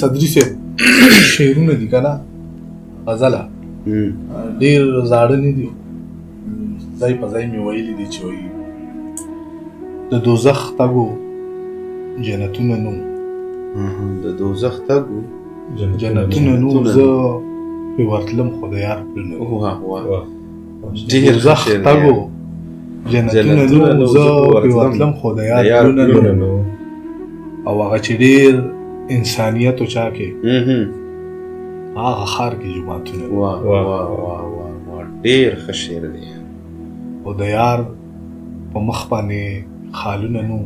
صدري صاحب شعرونه دي کنه، غزله ډیر زاړه نه دي، ځای په ځای مې ویلي دي چې وایي د دوزخ تګو جنتونه نو، د دوزخ تګو جنتونه نو، زه پې ورتلم خو د یار پلونه. واه واه، دوزخ تګو جنتونه نو، زه پې ورتلم خو د یار پلونه نو. او هغه چې ډیر انسانیت او چا کې هغه ښار کې جوماتونه. واه واه واه واه، ډیر ښه شعر دی. او د یار په مخ باندې خالونه نو،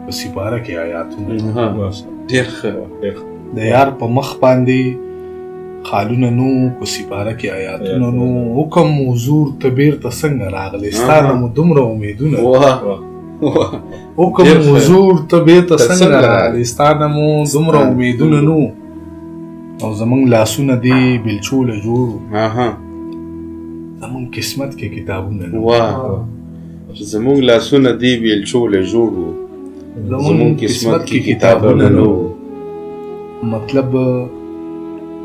په سپاره کې آیاتونه. ډیر ښه. د یار په مخ باندې خالونه نو، په سپاره کې آیاتونه نو، حکم حضور ته بیرته څنګه راغلی، ستا نه مو دومره امیدونه. حکم حضور ته بیرته څنګه راغلی، ستا نه مو دومره امیدونه نو، او زمونږ لاسونه دې بیلچوله جوړ، زمونږ قسمت کې کتابونه نو. واه، زمونږ لاسونه دې بیلچوله جوړ، زمونږ قسمت کې کتابونه نو. مطلب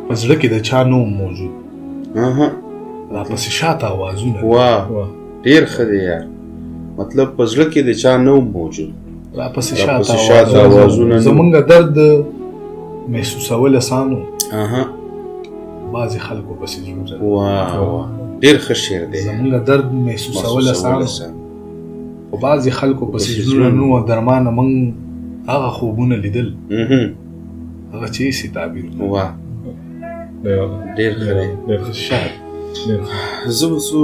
په زړه کې د چا نوم موجود، راپسې شاته اوازونه. واه، ډېر ښه دی یار. مطلب په زړه کې د چا نوم موجود، راپسې شاته اوازونه. زمونږ درد محسوسول اسانو، بعضې خلکو پسې زړونه. واه واه، ډېر ښه شعر دی. زمونږ درد محسوسول اسانو، خو بعضې خلکو پسې زړونه نو. درمانه موږ هغه خوبونه لیدل، هغه چې هېڅ تعبیر. واه، ډېر ښه دی. زه به څو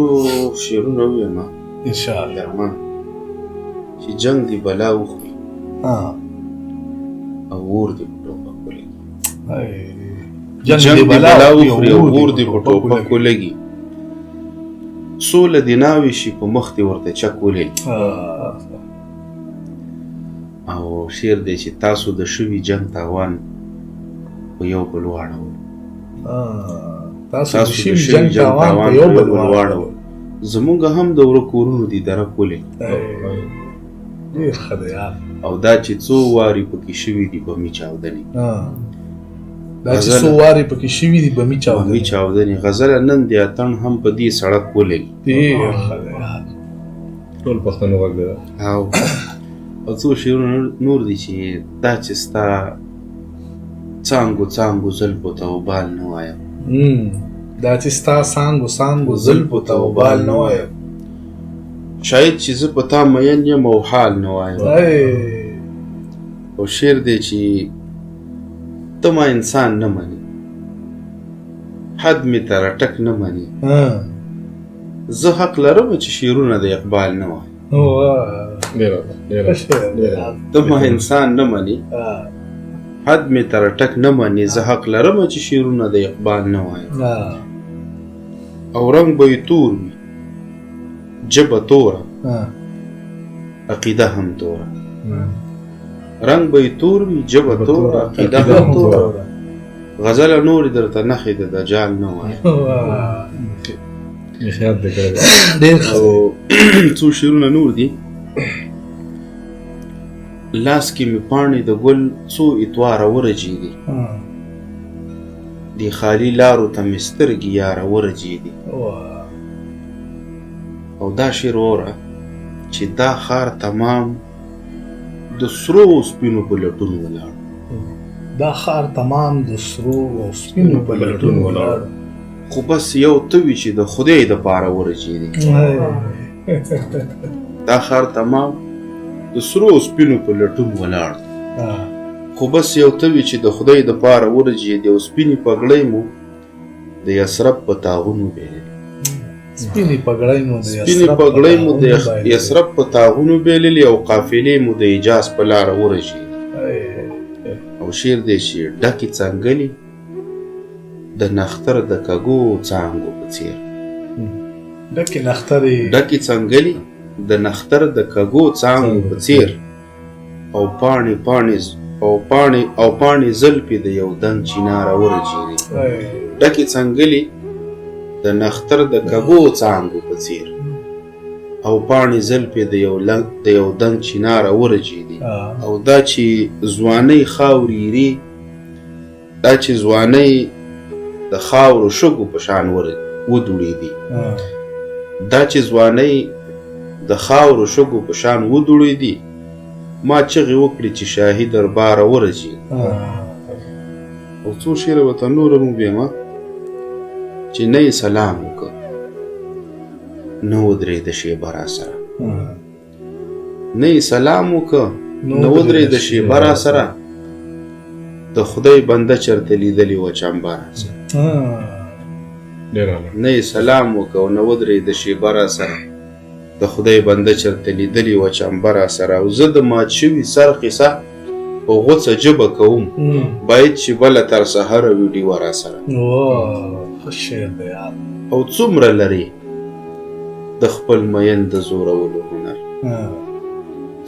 شعرونه ووایم ان شاء الله. درمان چې جنګ دی بلا وخوري او اور دې په ټوپک ولګي. جنګ دی بلا وخوري او اور دې په ټوپک ولګي، سوله دې ناوې شي په مخ دې ورته چک ولګي. او شعر دی چې تاسو د شوي جنګ تاوان په یو بل واړول، تاسو د شوي جنګ تاوان په یو بل واړول، زمونږ هم د ورو کورونو دي درک ولګي. ډېر ښه دی یار. او دا چې څو وارې پکې شوي دي بمي چاودنې، دا چې څو وارې پکې شوي دي بمي چاودنې، غزله نن د اتڼ هم په دې سړک ولګي. ډېر ښه دی یار، ټول پښتنو غږ دی. او څو شعرونه نور دي چې دا چې ستا څانګو څانګو زلفو ته وبال نه وایم، دا چې ستا څانګو څانګو زلفو ته وبال نه وایم، شاید چې زه په تا مین یم او حال نه وایم. او شعر دی چې ته ما انسان نه منې، حد مې تر ټک نه منې، زه حق لرم چې شعرونه د اقبال نه وایم. ته ما انسان نه منې، حد مې تر ټک نه منې، زه حق لرم چې شعرونه د اقبال نه وایم. او رنګ به یې تور وي، ژبه توره، عقیده هم توره. رنګ به یې تور وي، ژبه توره، عقیده هم توره، غزله نورې درته نښې د دجال نه وایم. او څو شعرونه نور دي. لاس کې مې پاڼې د ګل څو اتواره ورجېدې، دې خالي لارو ته مې سترګې یاره ورجېدې. او دا شعر واوره چې دا ښار تمام د سرو او سپینو په لټون ولاړ، دا ښار تمام د سرو او سپینو په لټون ولاړ، خو بس یو ته وي چې د خدای دپاره ورجېدې. دا ښار تمام د سرو او سپینو په لټون ولاړ، خو بس یو ته وي چې د خدای دپاره ورجېدې. او سپینې پګړۍ مو د یثرب په تاغونو بېللې، سپینې پګړۍ مو د یثرب په تاغونو بېللې، او قافلې مو د حجاز په لاره ورجېدې. او شعر دی چې ډکې څنګلې د نختر د کږو څانګو په څېر، ډکې څنګلې د نختر د کږو څانګو په څېر، او پاڼې پاڼې او پاڼې او پاڼې زلفې د یو دنګ چیناره ورجېدې. ډکې څنګلې د نختر د کږو څانګو په څېر، او پاڼې زلفې د یو دنګ چیناره ورژېدې. او دا چې ځوانۍ خاورې ایرې، دا چې ځوانۍ د خاورو شګو په شان ودوړېدې، دا چې ځوانۍ د خاورو شګو په شان ودوړېدې، ما چغې وکړې چې شاهي درباره ورژېدې. او څو شعره به ته نور هم ووایم چې نه یې سلام وکړ، نه ودرېده شېبه راسره، نه یې سلام وکړ، نه ودرېده شېبه راسره، د خدای بنده چېرته لیدلې وه چمبه راسره. نه یې سلام وکړ او نه ودرېده شېبه راسره، د خدای بنده چېرته لیدلې وه چمبه راسره. او زه د مات شوي سر قصه په غوڅه ژبه کوم، باید چې بله تر سهاره وي ډیوه راسره. ښه شعر دی یار. او څومره لرې د خپل مین د زورولو هنر،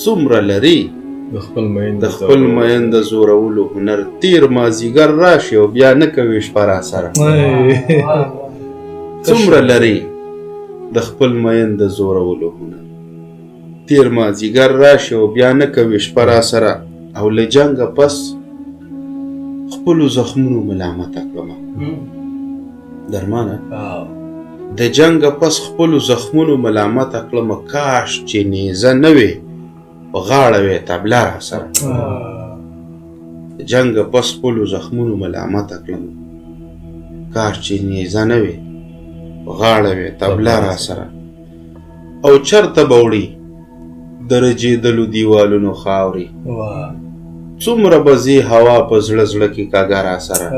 څومره لرې د خپل مین د زورولو هنر، تیر مازیګر راشي او بیا نه کوې شپه راسره. څومره لرې د خپل مین د زورولو هنر، تیر مازیګر راشي او بیا نه کوې شپه راسره. او له جنګه پس خپلو زخمونو ملامته کړمه درمانه، د جنګه پس خپلو زخمونو ملامته کړمه، کاش چې نیزه نه وې په غاړه وې تبله راسره. د جنګه پس خپلو زخمونو ملامته کړمه، کاش چې نیزه نه وې په غاړه وې تبله راسره. او چرته به وړي د رژېدلو دیوالونو خاورې، څومره به ځې هوا په زړه زړه کې کږه راسره.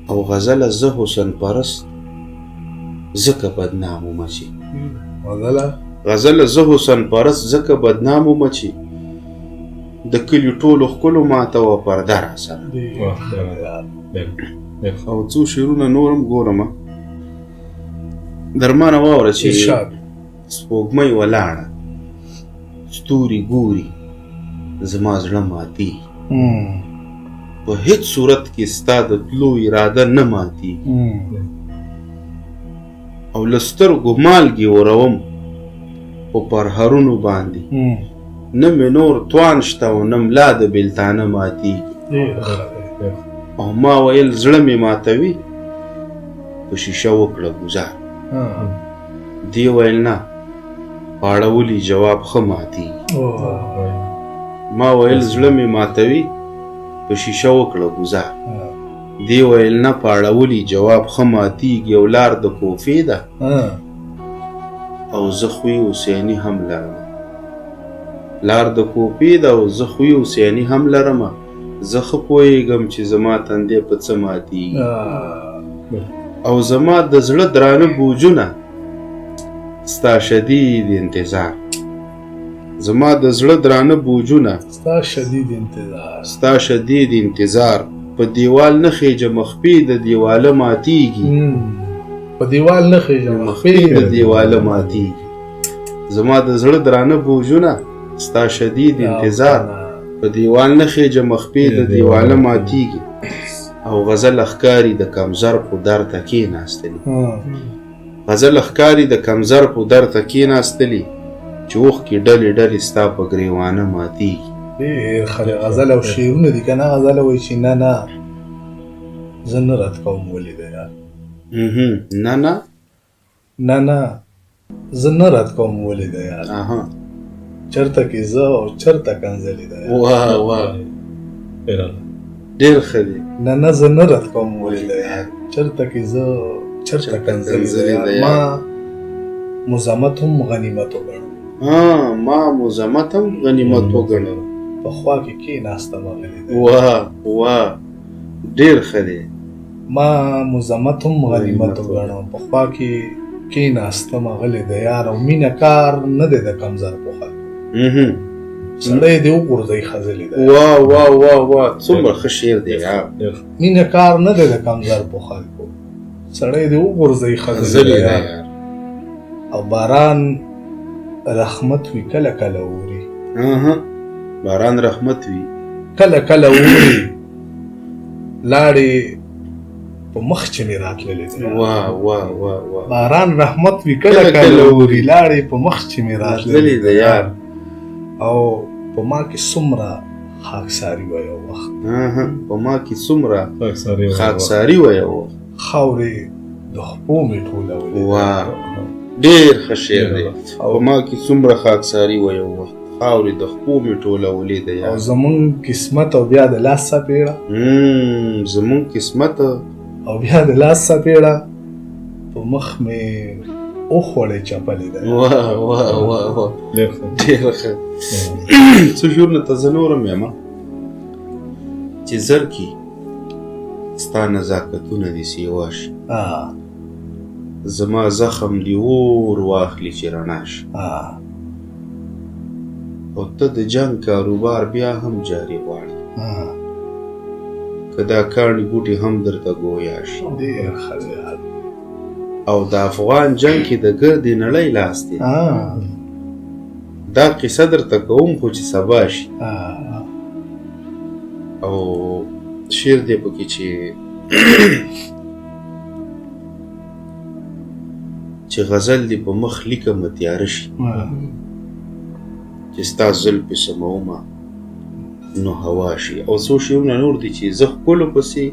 او غزله زه حسن پرست ځکه بدنام وم چې، غزله زه حسن پرست ځکه بدنام وم چې د کلي ټولو ښکلو ماته وه پرده راسره. او څو شعرونه نور هم ګورم درمانه واوره چې سپوږمۍ ولاړه ستوري ګوري زما زړه ماتي، په هیڅ صورت کې ستا د تلو اراده نه ماتي، او له سترګو مالګې وروم په پرهرونو باندې، نه مې نور توان شته او نه ملا د بېلتانه ماتېږي. او ما ویل زړه مې ماتوي په شیشه وکړه ګوزار، دی ویل نه پاړولي جواب ښه ماتېږي. ما ویل زړه مې ماتوي په شیشه وکړه ګوزار، دی ویل نه پاړولي جواب ښه ماتېږي. او لار د کوفې ده او زه خوی حسیني هم لرم، لار د کوفې ده او زه خوی حسیني هم لرم، زه ښه پوهېږم چې زما تندی په څه ماتېږي. او زما د زړه درانه بوجونه ستا شدید انتظار، زما د زړه درانه بوجونه ستا شدید انتظار، ستا شدید انتظار، په دیوال نه خېژم خپې د دیواله ماتېږي، په دیوال نه خېژم خپې د دیواله ماتېږي. زما د زړه درانه بوجونه ستا شدید انتظار، په دیوال نه خېژم خپې د دیواله ماتېږي. او غزل ښکاري د کمزر په در ته کېناستلي، غزل ښکاري د کمزر په در ته کېناستلي، چې اوښکې ډلې ډلې ستا په ګرېوانه ماتېږي. ډېر ښه دی غزل او شعرونه دي که نه. غزله وایي چې نه نه زه نه رد کوم ولې دی یار، نه نه نه نه زه نه رد کوم ولې دی یار، چېرته کې زه او چېرته کنځلې دی. واه واه ډېر ښه دی. نه نه زه نه رد کوم ولې دی یار، چېرته کې زه چېرته کنځلې دی یار، ما مزامت هم غنیمت وګڼم، ما مزامت هم غنیمت وګڼم، په خوا کې کېناستم غلې دی. واه واه ډېر ښه دی. ما مزامت هم غنیمت وګڼم، په خوا کې کېناستم غلې دی یار. او مینه کار نه دی د کمزر په خلکو، سړی دې وغورځوي ښځلې دی. واه واه واه واه څومره ښه شعر دی یار. مینه کار نه دی د کمزر په خلکو، سړی دې وغورځوي ښځلې دی یار. او باران رحمت وي کله کله اوري، باران رحمت وي کله کله اوري، لاړې په مخ چې مې راتللې ده. واه واه واه واه. باران رحمت وي کله کله اوري، لاړې په مخ چې مې راتللې ده یار. او په ما کې څومره خاکساري وه یو وخت، په ما کې څومره خاکساري وه یو وخت، خاورې د خپو مې ټولولې. واه ډېر ښه شعر دی. په ما کې څومره خاکساري وه یو وخت، خاورې د خپو مې ټولولې ده یار. او زمونږ قسمت او بیا د لاس څپېړه، زمونږ قسمت او بیا د لاس څپېړه په مخ مې وخوړې چپلې ده. واه واه واه واه ډېر ښه. څه شعرونه ته زه نور هم یم چې زر کې ستا نزاکتونه دې سیوا شي، زما زخم دې اور واخلي چې رڼا شي، او ته د جنګ کاروبار بیا هم جاري غواړي، که دا کاڼي بوټي هم درته ګویا شي. ډېر ښه دی. او د افغان جنګ کې د ګردې نړۍ لاس دی، دا قصه درته کوم خو چې سبا شي. او شعر دی پکې چې چې غزل دې په مخ لیکمه تیاره شي، چې ستا زلفې سمومه نو هوا شي. او څو شعرونه نور دي چې زه ښکلو پسې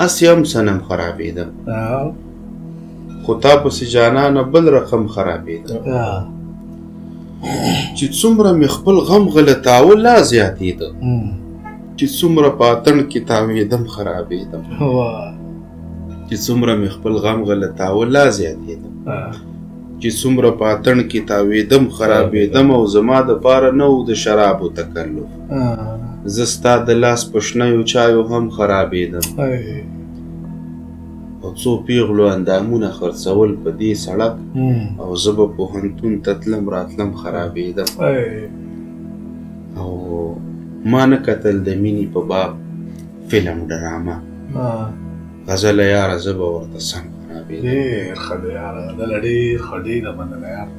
هسې هم صنم خرابېدم، خو تا پسې جانانه بل رقم خرابېدم، چې څومره مې خپل غم غلطاوه لا زیاتېده، چې څومره په اتڼ کې تاوېدم خرابېدم، چې څومره مې خپل غم غلطاوه لا زیاتېدم، چې څومره په اتڼ کې تاوېدم خرابېدم. او زما دپاره نه و د شرابو تکلف، زه ستا د لاس په شنیو چایو هم خرابېدم. او څو پیغلو اندامونه خرڅول په دې سړک، او زه به پوهنتون ته تلم راتلم خرابېدم. او ما نه کتل د مینې په باب فلم ډرامه، غزله یاره زه به ورته سم خرابېدم. ډېر ښه دی یاره، دله ډېر ښه، ډېره مننه یار.